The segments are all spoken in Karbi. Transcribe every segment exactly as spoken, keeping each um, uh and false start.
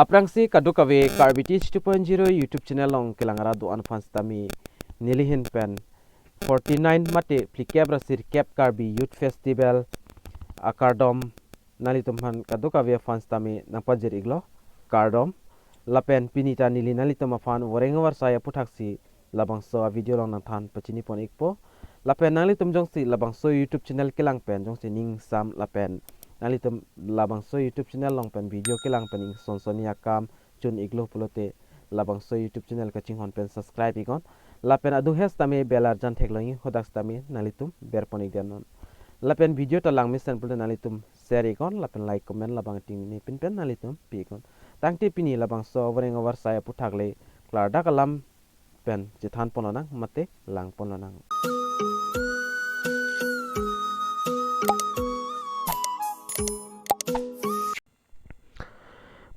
Aphrangsi kadokave Karbi Teach two point zero YouTube channel along kelang arat do-an aphan sitame nelihin pen forty-nine mate phlikep ra sirkep Karbi Youth Festival akardom nanglitum aphan kadokave aphan sitame nangpajir iklo, kardom. Lapen pini ta neli nanglitum aphan voreng avarsai aputhaksi labangso a-video along nangthan pachini pon ikpo. Lapen nanglitum jongsi labangso YouTube channel kelang pen jongsi ning sam lapen nanglitum labangso YouTube channel along pen video kelang pen ingson sonni akam chun iklo pulote labangso YouTube channel kachinghon pen subscribe iknon. Lapen adung hes tame bell arjan theklongji, hadak sitame nanglitum ber pon ikdamnon. Lapen video ta langmesen pulote nanglitum share iknon, lapen like, comment labang ting ni pin pen nanglitum pi iknon. Tangte pini labangso voreng avarsai aputhak le klardak alam pen chethan ponlonang mate lang ponlonang.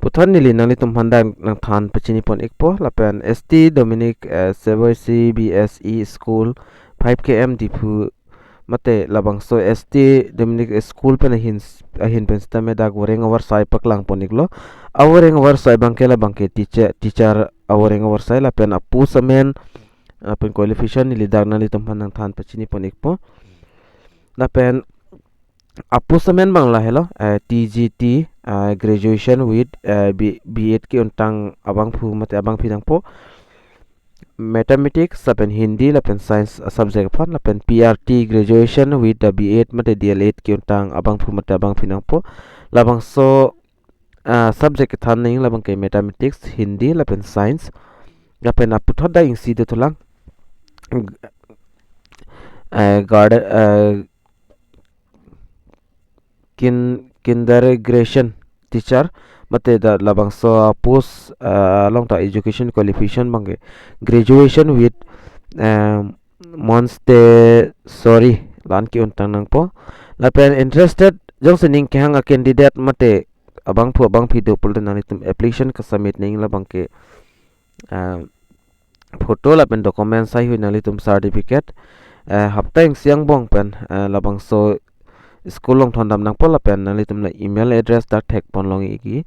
Puthot neli nanglitum aphan dak nangthan pachini pon ikpo, lapen S T Dominic, eh, Savoy C B S E School five K M Diphu mate labangso S T Dominic School pen ahin, ahin pen sitame dak voreng avarsai paklang pon iklo. Avoreng avarsai abangke labangke teacher, teacher avoreng avarsai lapen apost amen, lapen qualification neli dak nanglitum aphan nangthan pachini pon ikpo. Lapen apost amen abang lahelo, eh, T G T, eh, graduation with, eh, B-, B Ed ke-untang abangphu mate abangpi nangpo. Mathematics lapen Hindi lapen Science subject aphan, lapen P R T graduation with the B Ed mate D L Ed ke-untang abangphu mate abangpi nangpo. Labangso, ah, subject kethan nangji labangke Mathematics, Hindi lapen Science. Lapen aputhot dak isi dothulang. Eh, garden, eh, kin-, kindergarten teacher mate dak labangso apost, eh, along ta education qualification abangke graduation with, eh, Montessori la-an ke-untang nangpo. Lapen interested jongsi ning kehang a-candidate mate abangphu abangpi do pulote nanglitum application kesubmit nangji labangke, eh, photo lapen documents haihui nanglitum certificate, eh, hapta isi angbong pen, eh, labangso school along thondam nangpo lapen nanglitum la email address dak thek ponlong ikji.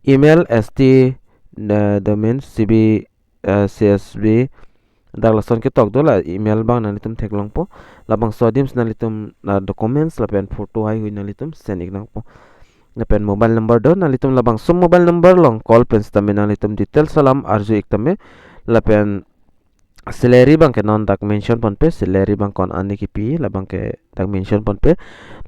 Email S T, eh, domain C B, eh, C S B dak lason ketok do, la email abang nanglitum theklongpo. Labangso adim si nanglitum la documents lapen photo haihui nanglitum send ik nangpo. Lapen mobile number do, nanglitum labangso mobile number along call pen sitame nanglitum details alam arju ik tame. Lapen salary abangke non dak mention ponpe, salary abang ko-an ani kipi labangke dak mention ponpe.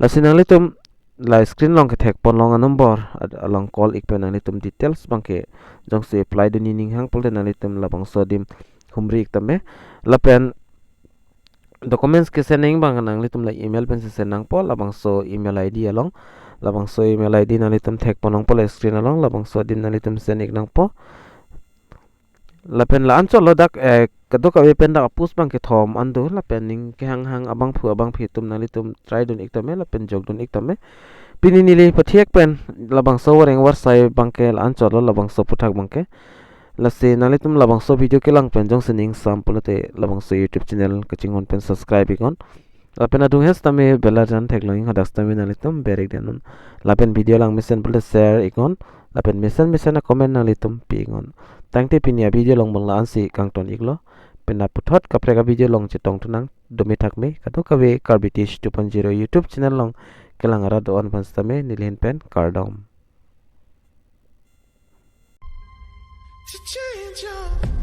Lasi nanglitum la screen along kethek ponlong a-number ad-, along call ik pen nanglitum details abangke jongsi apply dun ni ning hang pulote nanglitum labangso adim humri ik tame. Lapen documents ke-send nangji abang nanglitum la email pensi send nangpo, labangso email I D along. Labangso email I D nanglitum thek pon nangpo la screen along, labangso adim nanglitum send ik nangpo. Lapen la-anchot lo dak, eh, kadokave pen dak apost abangke thom an do, lapen ning kehang hang abangphu abangpi atum nanglitum try dun ik tame lapen jok dun ik tame. Pini neli pathek pen labangso voreng avarsai abangke la-anchot lo labangso aputhak abangke. Lasi nanglitum labangso video kelang pen jongsi ning sam pulote labangso YouTube channel kachinghon pen subscribe iknon. Lapen adung hes tame bell arjan theklongji, hadak sitame nanglitum ber ik damnon. Lapen video langmesen pulote share iknon. Lapen mesen mesen a-comment nanglitum pi iknon. Tangte pini a-video along bang la-ansi kangton iklo. Pen aputhot kaprek a-video along chetong thunang. Dome thakme kadokave Karbi Teach two point zero YouTube channel along kelang arat do-an aphan sitame nelihin pen kardom. To change your